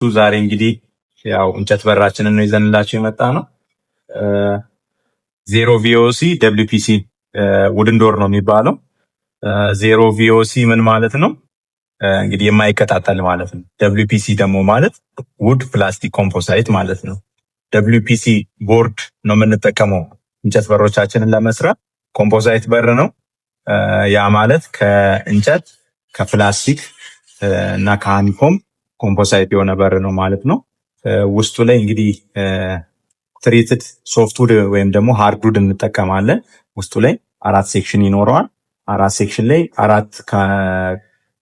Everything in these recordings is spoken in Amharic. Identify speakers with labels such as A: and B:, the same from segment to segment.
A: ዛሬ እንግዲህ ያው እንጨት በራችንን ነው ይዘንላችሁ የመጣነው። Zero VOC WPC wooden door ነው የሚባለው። Zero VOC ምን ማለት ነው? እንግዲህ የማይቀጣጠል ማለት ነው። WPC ደግሞ ማለት wood plastic composite ማለት ነው። WPC board ነው የምንጠቀመው እንጨት በሮቻችንን ለመስራት። Composite በር ነው። ያ ማለት ከእንጨት፣ ከፕላስቲክ እና ከ honeycomb composite የሆነ በር ነው ማለት ነው። ውስጡ ላይ እንግዲህ treated softwood ወይም ደግሞ hardwood እንጠቀማለን። ውስጡ ላይ አራት section ይኖረዋል። አራት section ላይ አራት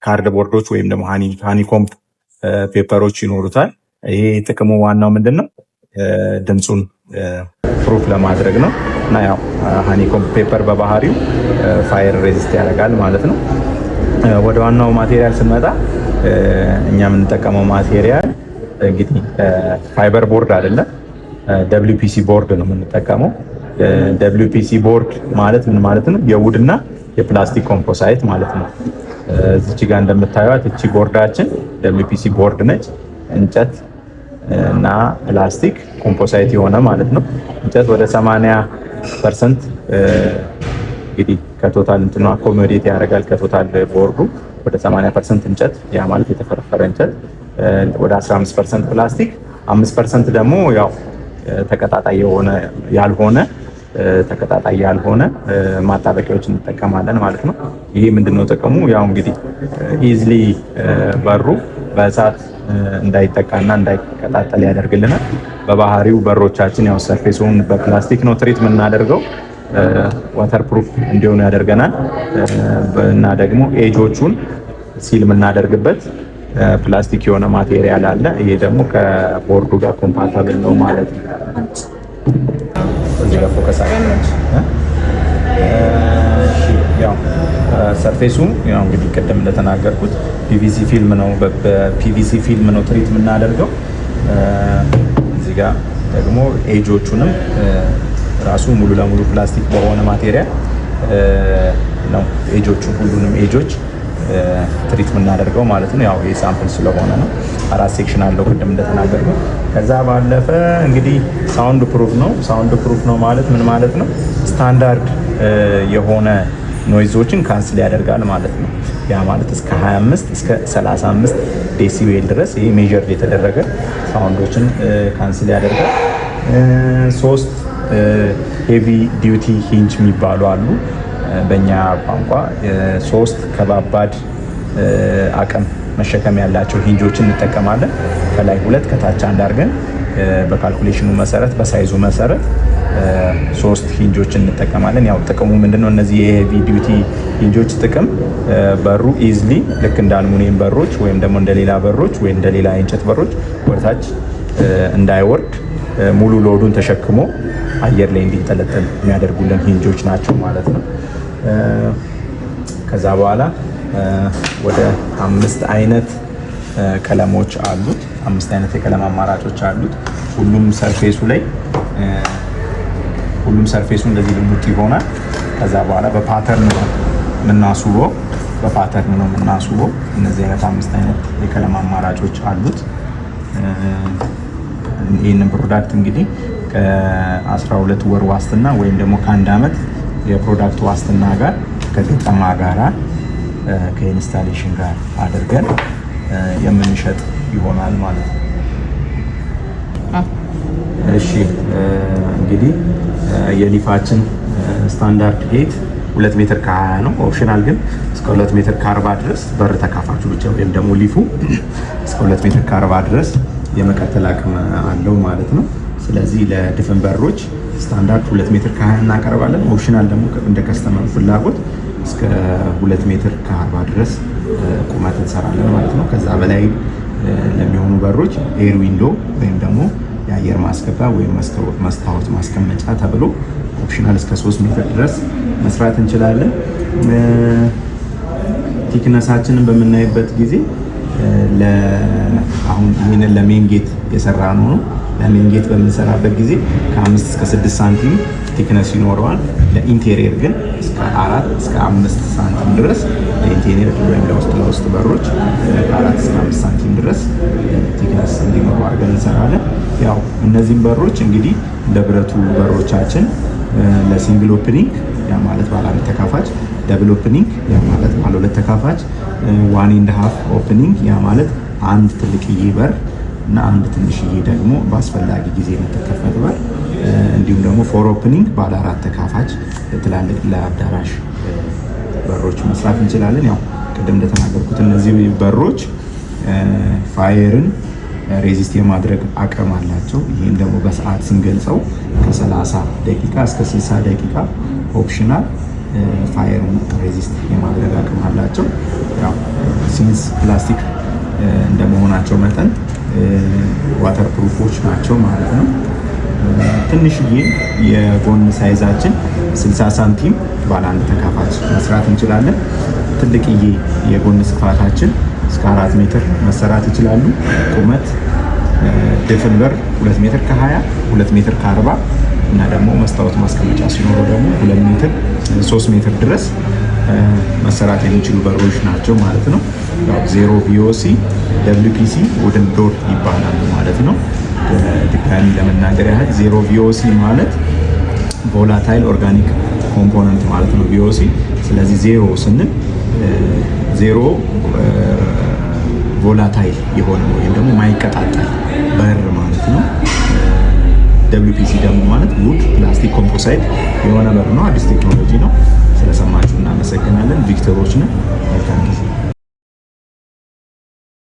A: cardboard ኦች ወይም ደግሞ honeycomb paper ኦች ይኖሩታል። ይሄ ጥቅሙ ዋናው ምንድን ነው? ድምፁን proof ለማድረግ ነው እና ያው honeycomb paper በባህሪው fire resist ያደርጋል ማለት ነው። ወደ ዋናው material ስንመጣ እኛ የምንጠቀመው material እንግዲህ fiber board አይደለም፣ WPC board ነው የምንጠቀመው። WPC board ማለት ምን ማለት ነው? የ wood እና የፕላስቲክ composite ማለት ነው። እዚች ጋር እንደምታዩት እቺ board ኣችን WPC board ነች። እንጨት እና ፕላስቲክ composite የሆነ ማለት ነው። እንጨት ወደ 80% እንግዲህ ከ total እንትኑ accommodate ያደርጋል። ከ total board ኡ ወደ 80% እንጨት፣ ያ ማለት የተፈረፈረ እንጨት፣ ወደ 15% ፕላስቲክ፣ 5% ደግሞ ያው ተቀጣጣይ የሆነ ያልሆነ ተቀጣጣይ ያልሆነ ማጣበቂያዎች እንጠቀማለን ማለት ነው። ይሄ ምንድነው ጥቅሙ? ያው እንግዲህ easily በሩ በእሳት እንዳይጠቃና እንዳይቀጣጠል ያደርግልናል። በባህሪው በሮቻችን ያው surface ኡን በፕላስቲክ ነው treat የምናደርገው፣ waterproof እንዲሆኑ ያደርገናል እና ደግሞ edge ኦቹን seal የምናደርግበት ፕላስቲክ የሆነ material አለ። ይሄ ደግሞ ከቦርዱ ጋር compatible ነው ማለት ነው። እዚህ ጋር focus አለ። እሺ፣ ያው surface ኡ ያው እንግዲህ ቅድም እንደተናገርኩት PVC ፊልም ነው። በ PVC ፊልም ነው treat የምናደርገው። እዚህ ጋር ደግሞ edge ኦቹንም ራሱ ሙሉ ለሙሉ ፕላስቲክ በሆነ material ነው edge ኦቹን፣ ሁሉንም edge ኦች treat የምናደርገው ማለት ነው። ያው ይሄ sample ስለሆነ ነው። አራት section አለው ቅድም እንደተናገርኩት። ከዛ ባለፈ እንግዲህ sound proof ነው። Sound proof ነው ማለት ምን ማለት ነው? ስታንዳርድ የሆነ noise ኦችን cancel ያደርጋል ማለት ነው። ያ ማለት እስከ 25 እስከ 35 decibel ድረስ ይሄ measure የተደረገ sound ኦችን cancel ያደርጋል። ሶስት heavy duty hinge የሚባሉ አሉ። በእኛ ቋንቋ ሶስት ከባባድ አቅም መሸከም ያላቸው hinge ኦችን እንጠቀማለን። ከላይ ሁለት፣ ከታች አንድ አድርገን በ calculation ኑ መሰረት፣ በ size ኡ መሰረት ሶስት hinge ኦችን እንጠቀማለን። ያው ጥቅሙ ምንድነው? እነዚህ የ heavy duty hinge ኦች ጥቅም በሩ easily ልክ እንደ አልሙኒየም በሮች ወይም ደግሞ እንደ ሌላ በሮች ወይም እንደ ሌላ የእንጨት በሮች ወደታች እንዳይወርድ፣ ሙሉ load ኡን ተሸክሞ አየር ላይ እንዲንጠለጠል የሚያደርጉልን hinge ኦች ናቸው ማለት ነው። ከዛ በኋላ ወደ አምስት አይነት ቀለሞች አሉት። አምስት አይነት የቀለም አማራጮች አሉት። ሁሉም surface ኡ እንደዚህ ልሙጥ ይሆናል። ከዛ በኋላ በ pattern ነው የምናስውበው። በ pattern ነው የምናስውበው። እነዚህ አይነት አምስት አይነት የቀለም አማራጮች አሉት። ይህንን product እንግዲህ ከ12 ወር ዋስትና ወይም ደግሞ ከአንድ ዓመት የ product ዋስትና ጋር፣ ከግጠማ ጋራ፣ ከ installation ጋር አድርገን የምንሸጥ ይሆናል ማለት ነው። እሺ፣ እንግዲህ የ leaf ኣችን standard height 2 ሜትር ከ20 ነው። Optional ግን እስከ 2 ሜትር ከ40 ድረስ በር ተካፋቹ ብቻ ወይም ደግሞ leaf ኡ እስከ 2 ሜትር ከ40 ድረስ የመቀጠል አቅም አለው ማለት ነው። ስለዚህ ለድፍን በሮች ስታንዳርድ 2 ሜትር ከ20 እናቀርባለን። Optional ደግሞ እንደ customer ፍላጎት እስከ 2 ሜትር ከ40 ድረስ ቁመት እንሰራለን ማለት ነው። ከዛ በላይ ለሚሆኑ በሮች air window ወይም ደግሞ የአየር ማስገቢያ ወይም መስታወት ማስቀመጫ ተብሎ optional እስከ 3 ሜትር ድረስ መስራት እንችላለን። Thickness ኣችንን በምናይበት ጊዜ አሁን ይህንን ለ main gate የሰራነው ነው። ለ main gate በምንሰራበት ጊዜ ከ5 እስከ 6 ሳንቲም thickness ይኖረዋል። ለ interior ግን እስከ 4 እስከ 5 ሳንቲም ድረስ፣ ለ interior ወይም ለውስጥ ለውስጥ በሮች ከ4 እስከ 5 ሳንቲም ድረስ thickness እንዲኖረው አድርገን እንሰራለን። ያው እነዚህም በሮች እንግዲህ እንደ ብረቱ በሮቻችን ለ single opening፣ ያ ማለት ባለ አንድ ተካፋች፣ double opening፣ ያ ማለት ባለ ሁለት ተካፋች፣ one and half opening፣ ያ ማለት አንድ ትልቅዬ በር እና አንድ ትንሽዬ ደግሞ በአስፈላጊ ጊዜ የምትከፈት በር፣ እንዲሁም ደግሞ four opening፣ ባለ አራት ተካፋች ትላልቅ ለአዳራሽ በሮች መስራት እንችላለን። ያው ቅድም እንደተናገርኩት እነዚህ በሮች fire ን resist የማድረግ አቅም አላቸው። ይህም ደግሞ በሰዓት ስንገልጸው ከ30 ደቂቃ እስከ 60 ደቂቃ optional fire ን resist የማድረግ አቅም አላቸው። ያው since ፕላስቲክ እንደመሆናቸው መጠን waterproof ኦች ናቸው ማለት ነው። ትንሽዬ የጎን size ኣችን 60 ሳንቲም ባለ አንድ ተካፋች መስራት እንችላለን። ትልቅዬ የጎን ስፋታችን እስከ 4 ሜትር መሰራት ይችላሉ። ቁመት ድፍን በር 2 ሜትር ከ20፣ 2 ሜትር ከ40 እና ደግሞ መስታወት ማስቀመጫ ሲኖረው ደግሞ 2 ሜትር፣ 3 ሜትር ድረስ መሰራት የሚችሉ በሮች ናቸው ማለት ነው። ያው zero VOC WPC wooden door ይባላሉ ማለት ነው። ድጋሚ ለመናገር ያህል zero VOC ማለት volatile organic component ማለት ነው VOC። ስለዚህ ዜሮ ስንል zero volatile የሆነ ወይም ደግሞ ማይቀጣጠል በር ማለት ነው። WPC ደግሞ ማለት wood plastic composite የሆነ በር ነው። አዲስ ቴክኖሎጂ ነው። ስለሰማችሁ እናመሰግናለን። ቪክተሮች ነን። መልካም ጊዜ።